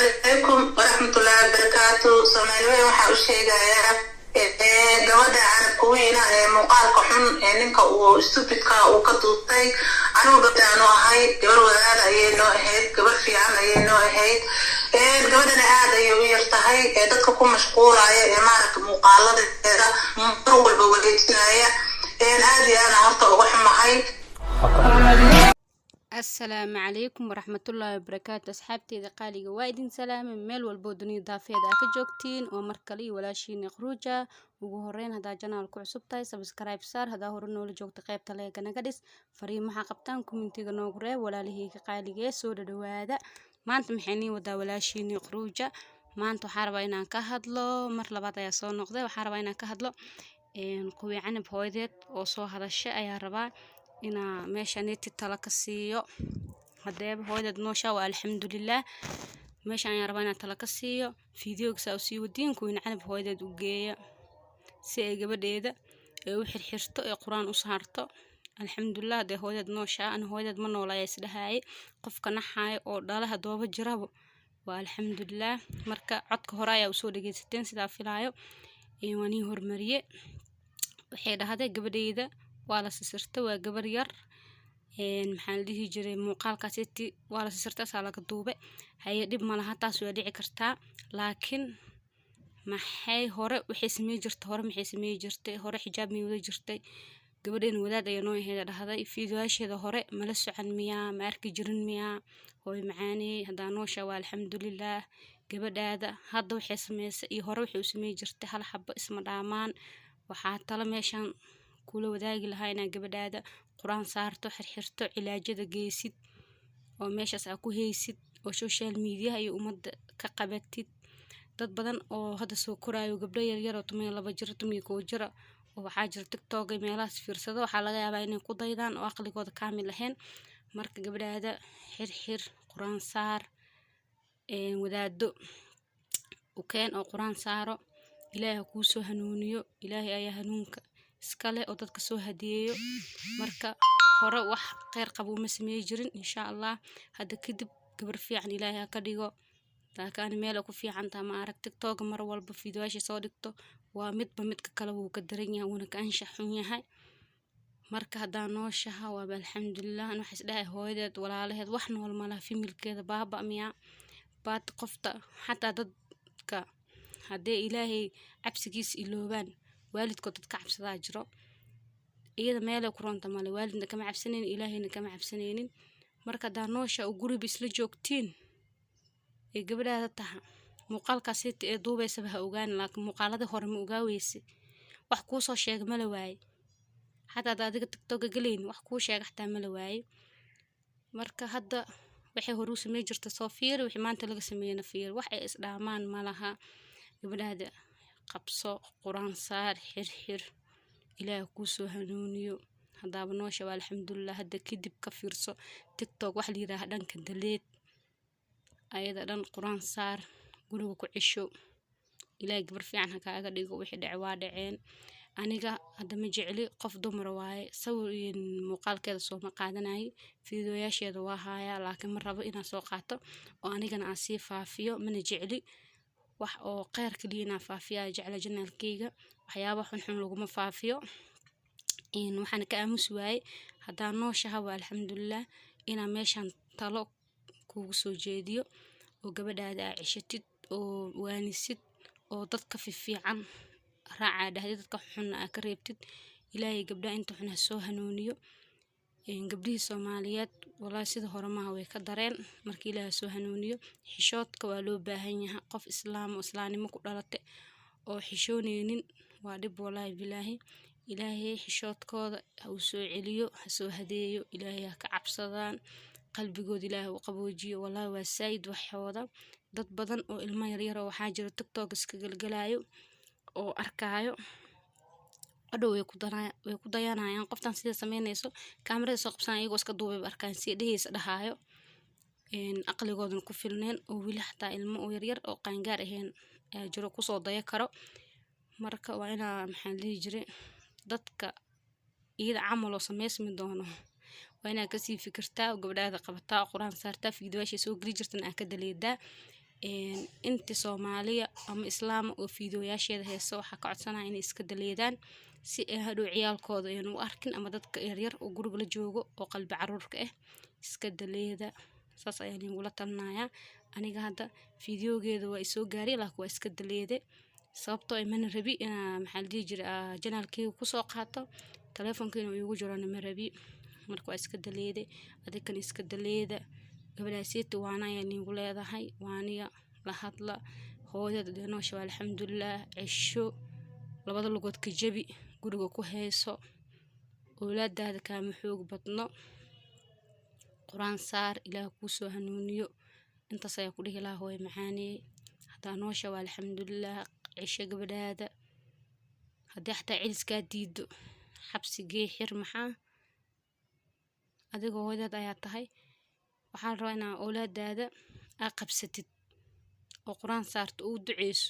Calaykum waraxmatullaahi wabarakaatu. Soomaaliweyn waxaa u sheegayaa gabadha Carabka weyna ee muuqaalka xun ee ninka uu stupidka uu ka duubtay. Anigu gabadhaanu ahay, gabar wadaad ayay noo ahayd, gabar fiican ayay noo ahayd. Gabadhana aad ayay u yar tahay ee dadka ku mashquulaya ee maaragta muuqaaladeeda mar walba wareejinaya. Aad iyo aad horta uga xumahay. Asalaamu calaykum waraxmatullaahi wabarakaatu. Asxaabteeda qaaliga, waa idin salaamay meel walboo dunida daafeeda aa ka joogtiin. Oo mar kale iyo walaashiina Iqruuja. Ugu horeyn, haddaa channel ku cusub tahay, subscribe saar. Haddaa hore noola joogta, qaybta like-ga naga dhis. Fariimaha qabtaan commentiga noogu reeb. Walaalaheyga qaaliga ee soo dhadhawaada, maanta maxay nii wadaa walaashiina Iqruuja? Maanta waxaa rabaa inaan ka hadlo, mar labaad ayaa soo noqday, waxaa rabaa inaan ka hadlo Queen Canab hooyadeed oo soo hadashay ayaa rabaa inaa meesha neti tala ka siiyo. Hadeeba hooyadeed nooshaa, waa alxamdulilah. Meesha ayaan rabaa inaan tala ka siiyo. Videoga saa usii wadiin, Queen Canab hooyadeed u geeya si ay gabadheeda ay u xirxirto ee Qur-aan u saarto. Alxamdulilah hadee hooyadeed nooshaa. Ani hooyadeed ma noola ayaa isdhahaayay. Qofka naxaayo oo dhalaha dooba jiraba waa alxamdulilah. Marka codka hore ayaa usoo dhageysateen sidaa filaayo, waa nii hormariye. Waxay dhahday gabadheyda waa la sisirta, waa gabar yar. Maxaa la dhihi jiray, muuqaalkaasiti waa la sisirta, asaa laga duube. Haye, dhib malaha, taas waa dhici kartaa. Laakiin maxay hore waxay samey jirtay? Hore maxay samey jirtay? Hore xijaab miyay wada jirtay? Gabadheena wadaad ayaa noo ahayd dhahday. Fiidiyoyaasheeda hore mala socon miyaa? Ma arki jirin miyaa? Hooy macaaney, haddaa nooshaa waa alxamdulilah. Gabadhaada hadda waxay sameysay iyo hore waxay u samey jirtay hal xabo isma dhaamaan. Waxaa talo meeshan kula wadaagi lahaa inaad gabadhaada Qur-aan saarto, xirxirto, cilaajada geysid oo meeshaas aa ku haysid oo social mediaha iyo ummadda ka qabatid. Dad badan oo hadda soo koraayo, gabdho yaryar oo 12 jiro, 11 jira oo waxaa jira TikTok iyo meelahaas fiirsado, waxaa laga yaabaa inay ku daydaan oo aqligooda kaamil lahayn. Marka gabadhaada xirxir, Qur-aan saar, wadaado u keen oo Qur-aan saaro. Ilaahay ha kuu soo hanuuniyo. Ilaahay ayaa hanuunka iskale oo dadka soo hadiyeeyo. Marka hore wax kheyr qaba uma sameey jirin. Insha Allah hadda kadib gabar fiican Ilaahay ha ka dhigo. Laakiin ani meel ay ku fiican tahay ma arag. TikTok mar walba fiidiyoyaasha soo dhigto waa midba midka kale wuu ka daran yahay, wuuna ka anshax xun yahay. Marka haddaa nooshaha, waaba alxamdulilah. Ani waxaa isdhahay hooyadeed, walaalaheed, wax nool malaha, familykeeda baaba miyaa baad? Qofta xataa dadka haddee Ilaahay cabsigiisa iloobaan, waalidkood dad ka cabsadaa jiro. Iyada meelay ku roonta male, waalidna kama cabsanaynin, Ilaahayna kama cabsanaynin. Marka haddaa noosha oo guriba isla joogtiin ee gabadhaada taha, muuqaalkaasita ee duubaysaba ha ogaani. Laakiin muuqaaladii hore ma ogaaweyse? Wax kuu soo sheega mala waaye. Xataa hadda adiga TikToka gelayn, wax kuu sheega xataa mala waaye. Marka hadda waxay hore u samey jirta soo fiiri, wixii maanta laga sameeyana fiiri, wax ay isdhaamaan malaha. Gabadhaada qabso, Qur-aan saar, xirxir, Ilaahay kuu soo hanuuniyo. Haddaaba noosha, waa alxamdulilah. Hadda kadib ka fiirso TikTok wax la yidhaaha dhanka daleed ayada dhan, Qur-aan saar, guriga ku cesho. Ilaahay gabar fiican ha kaaga dhigo. Wixii dhace waa dhaceen. Aniga hadda ma jecli, qof dumar waaye, sawir iyo muuqaalkeeda sooma qaadanayay. Fiidiyoyaasheeda waa haayaa, laakiin ma rabo inaan soo qaato oo anigana aan sii faafiyo, mana jecli. Wax oo kheyr kaliya inaan faafiya jecla channelkeyga, waxyaaba xunxun laguma faafiyo. Waxaana ka aamusi waayey, haddaa nooshaha waa alxamdulilah, inaan meeshan talo kugu soo jeediyo oo gabadhaada aa ceshatid oo waanisid oo dadka fiican raacaa dhahdid, dadka xunna aa ka reebtid. Ilaahay gabdhaha inta xun ha soo hanuuniyo. Gabdhihii Soomaaliyeed walaahi sida hore maaha, way ka dareen. Marka Ilaahay soo hanuuniyo. Xishoodka waa loo baahan yahay. Qof islaam oo islaamnimo ku dhalate oo xishooneynin waa dhib, walaahi bilaahi. Ilaahay xishoodkooda ha uu soo celiyo, ha soo hadeeyo. Ilaahay ha ka cabsadaan, qalbigooda Ilaahay u qaboojiyo. Walaahi waa saayid waxooda. Dad badan oo ilmo yaryar oo waxaa jira TikTok iska galgalaayo oo arkaayo, hadhow way ku dayanayaan qoftan sida sameynayso. Kaamirada soo qabsanaya, iyagoo iska duubay arkaan si dhehaysa dhahaayo, aqligoodana ku filneen oo weli xataa ilmo oo yaryar oo qaangaar ahayn ayaa jiro kusoo daya karo. Marka waa inaa, maxaa la dhihi jiray, dadka iyada camal oo sameysmi doono waa inaa kasii fikirtaa oo gabdhaada qabataa oo Qur-aan saartaa, fiidiyoyaashay soo geli jirtana aa ka daleedaa. Inta Soomaaliya ama Islaama oo fiidiyoyaasheeda heeso, waxaa ka codsanaya inay iska daleedaan si ay hadhow ciyaalkooda aynan u arkin ama dadka yaryar oo guriga la joogo oo qalbi caruurka ah. Iska daleeda, saas ayaan igula talinayaa. Aniga hadda fiidiyogeeda waa isoo gaaray, laakiin waa iska daleede, sababtoo ah mana rabi inaa, maxaa la dhihi jiray, channelkeyga kusoo qaato, telefoonkiina uu igu jirona ma rabi. Marka waa iska daleede, adinkana iska daleeda. Gabadhaasiyta waana ayaan iigu leedahay, waaniya, la hadla hooyada dee noosha waa alxamdulilah. Cesho, labada lugood ka jabi, guriga ku hayso owlaadaada, kaama xoog badno. Qur-aan saar, Ilaah kuu soo hanuuniyo. Intaas ayaa ku dhihi lahaa, hooyo macaaney. Haddaa noosha waa alxamdulilah. Cesho gabadhaada. Haddii xataa celiskaa diido, xabsi gee, xir. Maxaa adiga hooyadeed ayaa tahay, waxaa la rabaa inaa owlaadaada aa qabsatid oo Qur-aan saarto oo u duceyso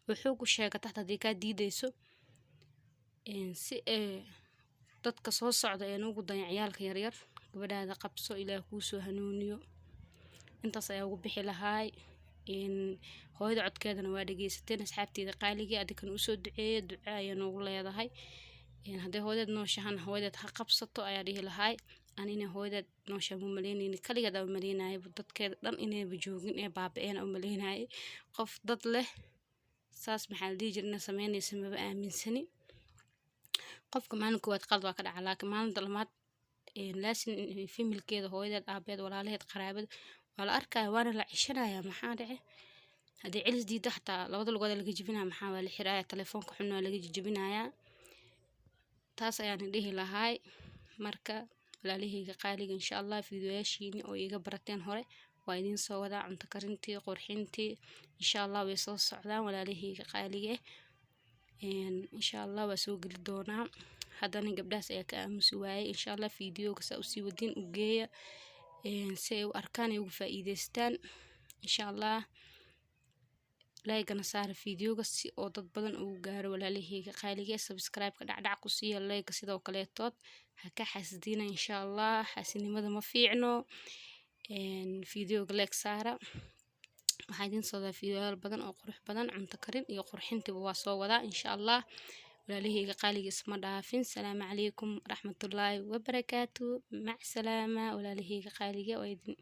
oo xoog u sheegato xataa haddii kaa diideyso, si ay dadka soo socda ee ugu dayan ciyaalka yaryar. Gabadhaada qabso, Ilaah kuu soo hanuuniyo. Intaas ayaa ugu bixi lahaay. Hooyada codkeedana waa dhegeysateen, asxaabteeda qaaligii. Adinkana usoo duceeya, duce ayaa noogu leedahay. Hadday hooyadeed nooshahana, hooyadeed ha qabsato ayaa dhihi lahaay. Anina hooyadeed noosha ma maleyneyni, kaligeed aa umaleynayay, dadkeeda dhan inayba joogin ee baaba-een aa umaleynayay. Qof dad leh saas, maxaa la dhihi jira, ina sameynaysa maba aaminsani. Qofka maalin koowaad qalad waa ka dhaca, laakiin maalinta labaad laasin familkeeda, hooyadeed, aabeed, walaalaheed, qaraabada waa la arkaya, waana la ceshanaya. Maxaa dhace haddii celis diida? Xataa labada lugood laga jebinaya. Maxaa waa la xiraaya, telefoonka xun waa laga jejebinayaa. Taas ayaan dhihi lahaay. Marka walaalaheyga qaaliga, insha Allah fiidiyoyaashiini oo iga barateen hore waa idiin soo wadaa. Cunto karintii, qurxintii, insha Allah way soo socdaan, walaalaheyga qaaliga ah. Insha Allah waa soo geli doonaa. Haddana gabdhahaas ayaa ka aamusi waayey. Insha Allah fiidiyoga saa usii wadiin u geeya si ay u arkaan ay uga faa'iideystaan. Insha Allah like-gana saara fiidiyoga si oo dad badan ugu gaaro, walaalaheyga qaaliga. Subscribe-ka dhacdhac ku siiya, like sidoo kaleetood. Ha ka xasdina insha Allah, xasinimada ma fiicno. Fiidiyoga like saara. Waxaa idiin soo wadaa fiidiyoyaal badan oo qurux badan, cunto karin iyo qurxintiba waa soo wadaa insha Allah. Walaalaheyga qaaliga, isma dhaafin. Salaamu calaykum waraxmatullaahi wabarakaatu. Mac salaama, walaalaheyga qaaliga. Waa idin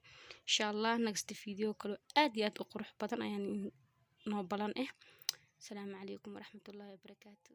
insha Allah next video kaloo aad iyo aad u qurux badan ayaan noo balan ah. Asalaamu calaykum waraxmatullaahi wabarakaatu.